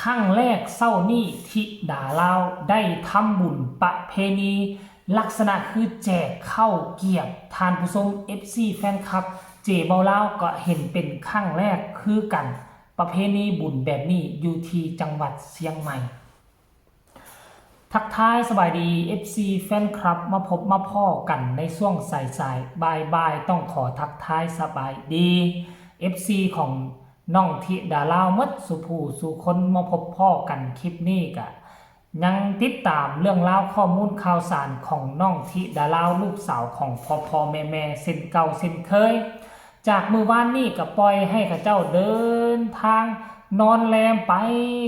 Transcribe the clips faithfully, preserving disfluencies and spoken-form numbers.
ครั้งแรกเช้านี้ธิดาลาวได้ทำบุญประเพณี ลักษณะคือแจกข้าวเกียบ ท่านผู้ชม เอฟซี แฟนคลับเจเบาลาวก็เห็นเป็นครั้งแรกคือกัน ประเพณีบุญแบบนี้อยู่ที่จังหวัดเชียงใหม่ ทักทายสบายดี เอฟซี แฟนคลับ มาพบมาพ้อกันในช่วงสายๆ บ่ายๆ ต้องขอทักทายสบายดี เอฟซี ของน้องธิดาลาวหมดสู่ผู้สู่คน มาพบพ้อกันคลิปนี้กะ ยังติดตามเรื่องราวข้อมูลข่าวสารของน้องธิดาลาวลูกสาวของพ่อพ่อแม่แม่เช่นเก่าเช่นเคย จากมื้อวานนี้ก็ปล่อยให้เขาเจ้าเดินทางนอนแรมไป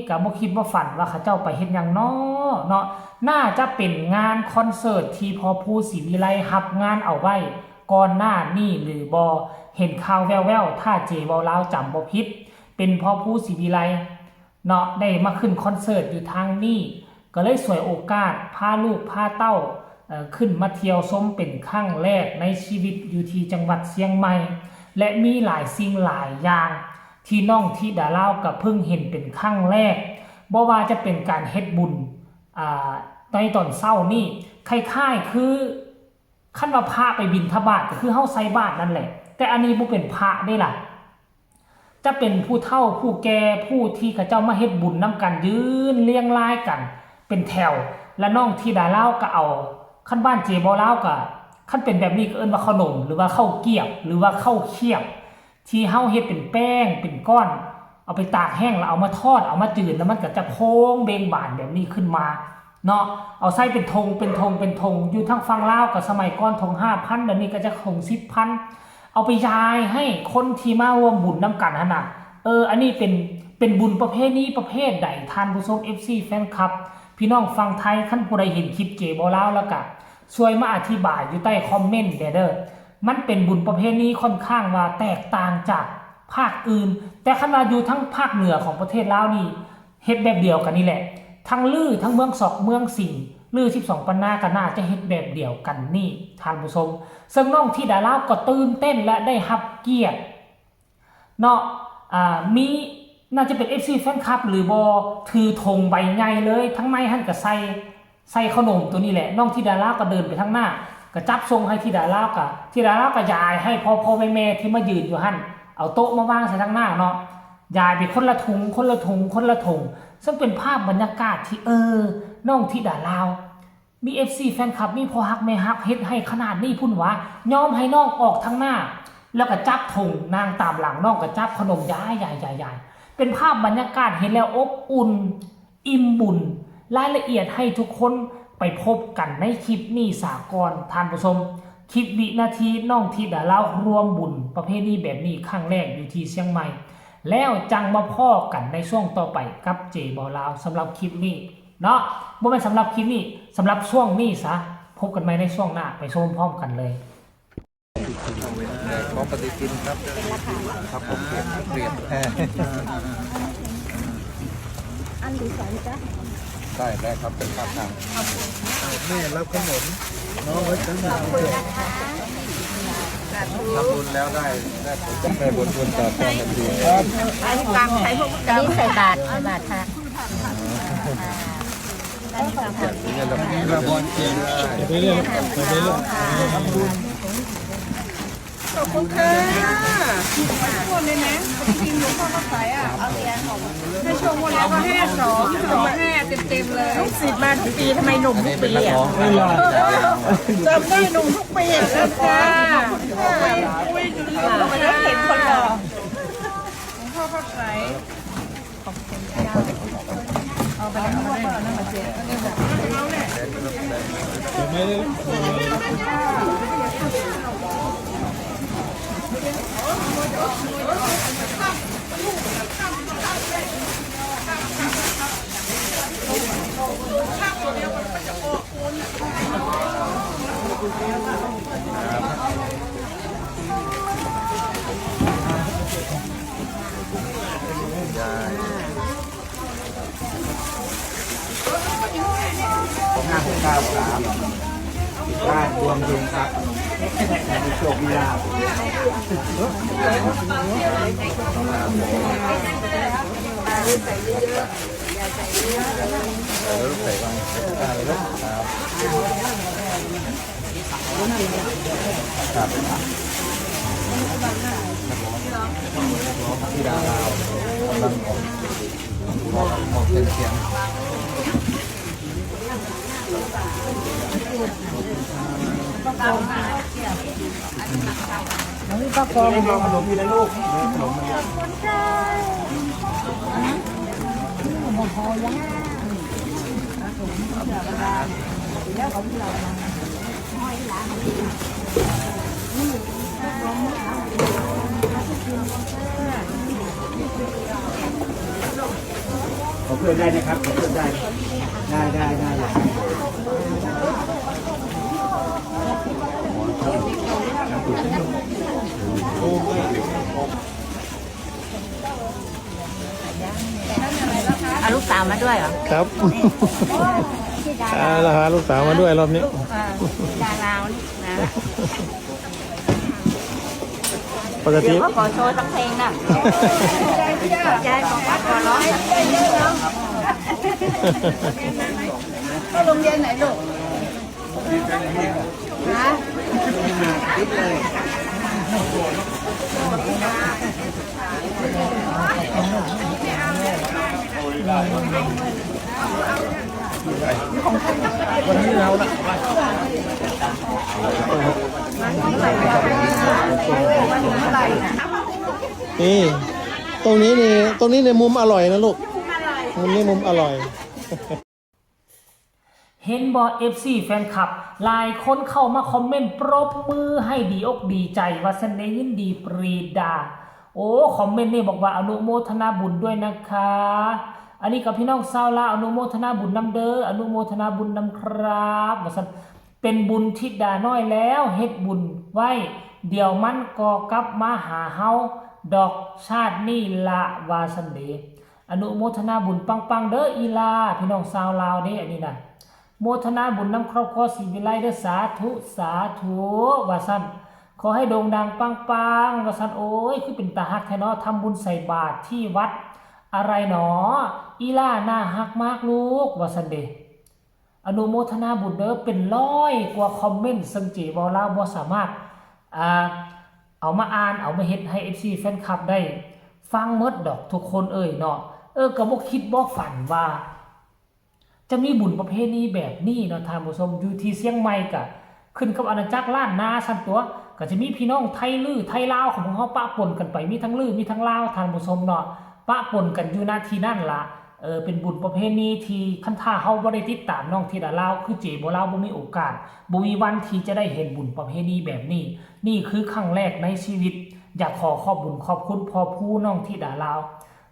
ก็บ่คิดบ่ฝันว่าเขาเจ้าไปเฮ็ดหยังน้อเนาะ น่าจะเป็นงานคอนเสิร์ตที่พ่อภูศรีวิไลรับงานเอาไว้ก่อนหน้านี้หรือบ่ เห็นข่าวแว่วๆ ถ้าเจเบาลาวจำบ่ผิด เป็นพ่อภูศรีวิไล เนาะ ได้มาขึ้นคอนเสิร์ตอยู่ทางนี้ ก็เลยฉวยโอกาสพาลูกพาเต้า เอ่อ ขึ้นมาเที่ยวชมเป็นครั้งแรกในชีวิตอยู่ที่จังหวัดเชียงใหม่ และมีหลายสิ่งหลายอย่างที่น้องธิดาลาวก็เพิ่งเห็นเป็นครั้งแรก บ่ว่าจะเป็นการเฮ็ดบุญ อ่า ในตอนเช้านี้ คล้ายๆ คือ คันว่าพระไปบิณฑบาตก็คือเฮาใส่บาตรนั่นแหละ แต่อันนี้บ่เป็นพระเด้ล่ะ จะเป็นผู้เฒ่าผู้แก่ผู้ที่เขาเจ้ามาเฮ็ดบุญนำกันยืนเรียงรายกันเป็นแถว และน้องธิดาลาวก็เอา คันบ้านเจเบาลาวก็ คันเป็นแบบนี้ก็เอิ้นว่าข้าวหนม หรือว่าข้าวเกียบ หรือว่าข้าวเคียบ ที่เฮาเฮ็ดเป็นแป้งเป็นก้อน เอาไปตากแห้งแล้วเอามาทอดเอามาจืด แล้วมันก็จะโพงเบ่งบานแบบนี้ขึ้นมาเนาะ เอาใส่เป็นธงเป็นธงเป็นธง อยู่ทางฝั่งลาวก็สมัยก่อนธงห้าพัน เดี๋ยวนี้ก็จะธงสิบพัน เอาไปยายให้คนที่มาร่วมบุญนำกันหั่นน่ะ เออ อันนี้เป็น เป็นบุญประเพณีประเภทใด ท่านผู้ชม เอฟซี แฟนคลับ พี่น้องฝั่งไทย คันผู้ใดเห็นคลิปเจเบาลาวแล้วก็ ช่วยมาอธิบายอยู่ใต้คอมเมนต์แด่เด้อ มันเป็นบุญประเพณีค่อนข้างว่าแตกต่างจากภาคอื่น แต่คันว่าอยู่ทั้งภาคเหนือของประเทศลาวนี่ เฮ็ดแบบเดียวกันนี่แหละ ทั้งลือทั้งเมืองสอกเมืองสิงห์ ลือสิบสองปันนาก็น่าจะเฮ็ดแบบเดียวกันนี่ ท่านผู้ชม ซึ่งน้องธิดาลาวก็ตื่นเต้นและได้รับเกียรติ เนาะ อ่า มี น่าจะเป็น เอฟซี แฟนคลับ หรือบ่ ถือธงใบใหญ่เลย ทั้งในหั่นก็ใส่ ใส่ข้าวหนมตัวนี้แหละ น้องธิดาลาวก็เดินไปทางหน้า ก็จับส่งให้ธิดาลาวก็ ธิดาลาวก็ยายให้พ่อพ่อแม่แม่ที่มายืนอยู่หั่น เอาโต๊ะมาวางใส่ทางหน้าเนาะ ยายไปคนละถุง คนละถุง คนละถุง ซึ่งเป็นภาพบรรยากาศที่ เออ น้องธิดาลาว มี เอฟซี แฟนคลับ มีพ่อฮักแม่ฮัก เฮ็ดให้ขนาดนี้พุ้นหวา ยอมให้น้องออกทางหน้า แล้วก็จับธง นางตามหลัง น้องก็จับขนมยาย ยาย ยาย ยาย เป็นภาพบรรยากาศเห็นแล้วอบอุ่น อิ่มบุญ รายละเอียดให้ทุกคนไปพบกันในคลิปนี้สาก่อน ท่านผู้ชม คลิปวินาทีน้องธิดาลาวร่วมบุญประเพณีแบบนี้ครั้งแรกอยู่ที่เชียงใหม่ แล้วจั่งมาพ้อกันในช่วงต่อไปกับเจเบาลาว สำหรับคลิปนี้ เนาะ บ่แม่นสำหรับคลิปนี้ สำหรับช่วงนี้ซะ พบกันใหม่ในช่วงหน้า ไปชมพร้อมกันเลย พร้อมปฏิทินครับ ครับผม เปลี่ยน เปลี่ยน อันหรือสองจ๊ะ ได้ ได้ครับ เป็นภาพทาง แม่รับขนม น้องไว้ซื้อหนัง ทำบุญแล้วได้ ได้ผล ได้ผลบุญตอบแทนกันดีครับ อันนี้ตังค์ใช้พวก อันนี้ใส่บาตร ใส่บาตรค่ะ ขอบคุณค่ะ ทุกคนเลยนะ จริงๆหลวงพ่อก็ขายอ่ะ เอาเหรียญของ ให้โชคงวดแล้วก็ห้าสอง สองห้า เต็มๆเลย ลูกศิษย์มาทุกปี ทำไมหนุ่มทุกปีอ่ะ จำได้หนุ่มทุกปีอ่ะ ค่ะ ไม่ได้เห็นคนหล่อ หลวงพ่อก็ขาย ห้าหกเก้าสาม บ้านดวงเฮงครับ มีโชคมีลาภ ใส่เยอะๆ เออ แล้วลูกใส่วางอ่าแล้วครับครับที่ดาราเรากำลังออกออกออกเสียงเสียง ขอเพิ่มได้นะครับ ขอเพิ่มได้ ได้ได้ได้เลยเอาลูกสาวมาด้วยเหรอ ครับ ที่ดา อ่า รา เราหาลูกสาวมาด้วยรอบนี้ เออที่ดารานี่นะ ปกติ เดี๋ยวเขาขอโชว์สักเพลงนะยายบอกว่าขอร้องสักเพลง เข้าโรงเรียนไหนลูกฮะ นี่ ตรงนี้นี่ ตรงนี้ในมุมอร่อยนะลูก มุมนี้มุมอร่อย เห็นบ่ เอฟซี แฟนคลับ หลายคนเข้ามาคอมเมนต์ปรบมือให้ดีอกดีใจว่าสันเดยินดีปรีดา โอ้ คอมเมนต์นี่บอกว่าอนุโมทนาบุญด้วยนะคะ อันนี้กับพี่น้องชาวลาวอนุโมทนาบุญนำเด้ออนุโมทนาบุญนำครับว่าสันเป็นบุญทิดาน้อยแล้วเฮ็ดบุญไว้ เดี๋ยวมันก็กลับมาหาเฮาดอกชาตินี่ละว่าสันเด อนุโมทนาบุญปังๆเด้ออีหล่าพี่น้องชาวลาวเด้อันนี้นะโมทนาบุญนำครอบครัวศรีวิไลเด้อสาธุสาธุว่าซั่นขอให้โด่งดังปังๆว่าซั่นโอ้ยคือเป็นตาฮักแท้เนาะทำบุญใส่บาตรที่วัดอะไรหนออีหล่าน่าฮักมากลูกว่าซั่นเด้ อนุโมทนาบุญเด้อเป็นร้อยกว่าคอมเมนต์ซึ่งเจเว้าลาวบ่สามารถอ่าเอามาอ่านเอามาเฮ็ดให้ เอฟซี แฟนคลับได้ฟังหมดดอกทุกคนเอ่ยเนาะเออก็บ่คิดบ่ฝันว่า จะมีบุญประเพณีแบบนี้เนาะท่านผู้ชมอยู่ที่เชียงใหม่ก็ขึ้นกับอาณาจักรล้านนาซั่นตัวก็จะมีพี่น้องไทยลือไทยลาวของพวกเฮาปะปนกันไปมีทั้งลือมีทั้งลาวท่านผู้ชมเนาะปะปนกันอยู่ณที่นั่นล่ะ เออเป็นบุญประเพณีที่คันถ้าเฮาบ่ได้ติดตามน้องธิดาลาวคือเจบ่ลาวบ่มีโอกาสบ่มีวันที่จะได้เห็นบุญประเพณีแบบนี้ นี่คือครั้งแรกในชีวิต อยากขอขอบบุญขอบคุณพ่อผู้น้องธิดาลาว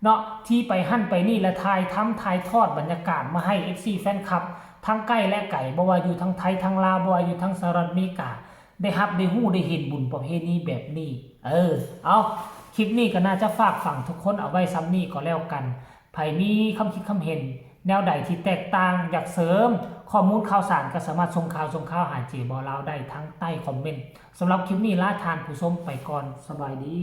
เนาะที่ไปหั่นไปนี่และถ่ายทำถ่ายทอดบรรยากาศมาให้ เอฟซี แฟนคลับทั้งใกล้และไกลบ่ว่าอยู่ทั้งไทยทั้งลาวบ่ว่าอยู่ทั้งสหรัฐอเมริกา ได้ฮับได้ฮู้ได้เห็นบุญประเพณีแบบนี้ เออ เอาคลิปนี้ก็น่าจะฝากฝังทุกคนเอาไว้ซ้ำนี้ก็แล้วกัน ไผมีคำคิดคำเห็น แนวใดที่แตกต่าง อยากเสริม ข้อมูลข่าวสารก็สามารถส่งข่าวส่งข่าวหาเจบอลาวได้ทั้งใต้คอมเมนต์สำหรับคลิปนี้ลาทานผู้ชมไปก่อนสบายดี